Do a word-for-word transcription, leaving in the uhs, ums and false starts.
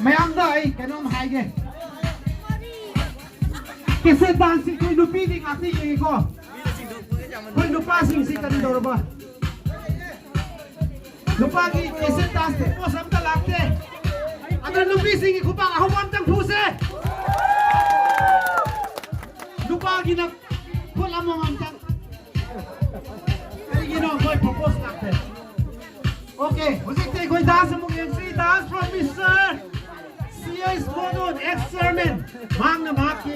ꯃꯌꯥꯝꯗ ꯑꯩ ꯀꯩꯅꯣꯝ ꯍꯥꯏꯒꯦ꯫ ꯀꯦꯁꯦꯠ ꯗꯥꯟꯁꯁꯤ ꯑꯩꯈꯣꯏ ꯅꯨꯄꯤꯗꯤ ꯉꯥꯛꯇ ꯌꯦꯡꯉꯤꯀꯣ꯫ ꯑꯩꯈꯣꯏ ꯅꯨꯄꯥꯁꯤꯡꯁꯤ ꯀꯔꯤ ꯇꯧꯔꯕ? ꯅꯨꯄꯥꯒꯤ ꯀꯦꯁꯦꯠ ꯗꯥꯟꯁ ꯄꯣꯁ ꯑꯝꯇ ꯂꯥꯛꯇꯦ꯫ ꯑꯗꯣ ꯅꯨꯄꯤꯁꯤꯡꯒꯤ ꯈꯨꯄꯥꯛ ꯑꯍꯧꯕ ꯑꯝꯇꯪ ꯐꯨꯁꯦ꯫ ꯅꯨꯄꯥꯒꯤꯅ ꯈꯨꯠ ꯑꯃꯃꯝꯇꯪ꯫ ꯀꯔꯤꯒꯤꯅꯣ ꯃꯣꯏ ꯄ꯭ꯔꯣꯄꯣꯁ ꯂꯥꯛꯇꯦ? ꯑꯣꯀꯦ, ꯍꯧꯖꯤꯛꯇꯤ ꯑꯩꯈꯣꯏ ꯗꯥꯟꯁ ꯑꯃꯨꯛ ꯌꯦꯡꯁꯤ꯫ Dance from Mister C S ꯃꯣꯗꯣꯟ, ex chairman꯫ ꯃꯍꯥꯛꯅ ꯃꯍꯥꯛꯀꯤ